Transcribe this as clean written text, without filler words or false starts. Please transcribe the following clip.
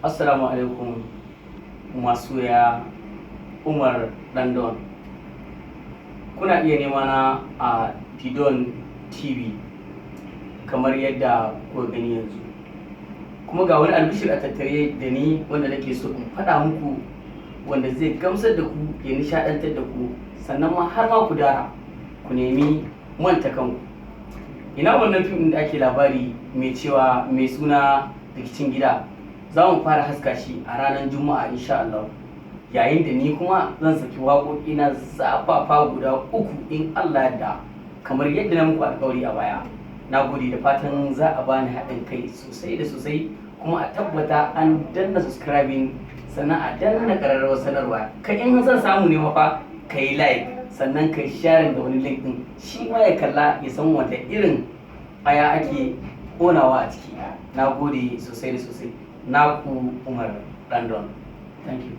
Assalamu alaikum masoya Umar Dandon. Kuna iya nema na a Didon TV kamar yadda kuka gani yanzu. Kuma ga wani albishir a tattare da ni wanda nake so in faɗa muku, wanda zai gamsar da ku, ya nishaɗantar da ku, sannan ma har ma ku dara ku nemi manta kanku. Ina wannan fim ɗin da ake labari mai cewa mai suna Rikicin Gida? Za mu fara haska shi a ranar Juma'a insha Allah, yayin da ni kuma zan saki waƙoƙi na zafafa guda uku in Allah yadda, kamar yadda na muku alƙawari a baya. Na gode, da fatan za a bani haɗin kai sosai da sosai, kuma a tabbata an danna subscribing, sannan a danna ƙararrawar sanarwa. Kai, in zan samu ne fa ka yi like, sannan ka yi sharing da wani link din, shi ma ya kalla ya san wata irin aya ake ƙonawa a ciki. Na gode sosai da sosai. Naku Umar Dandon. Thank you.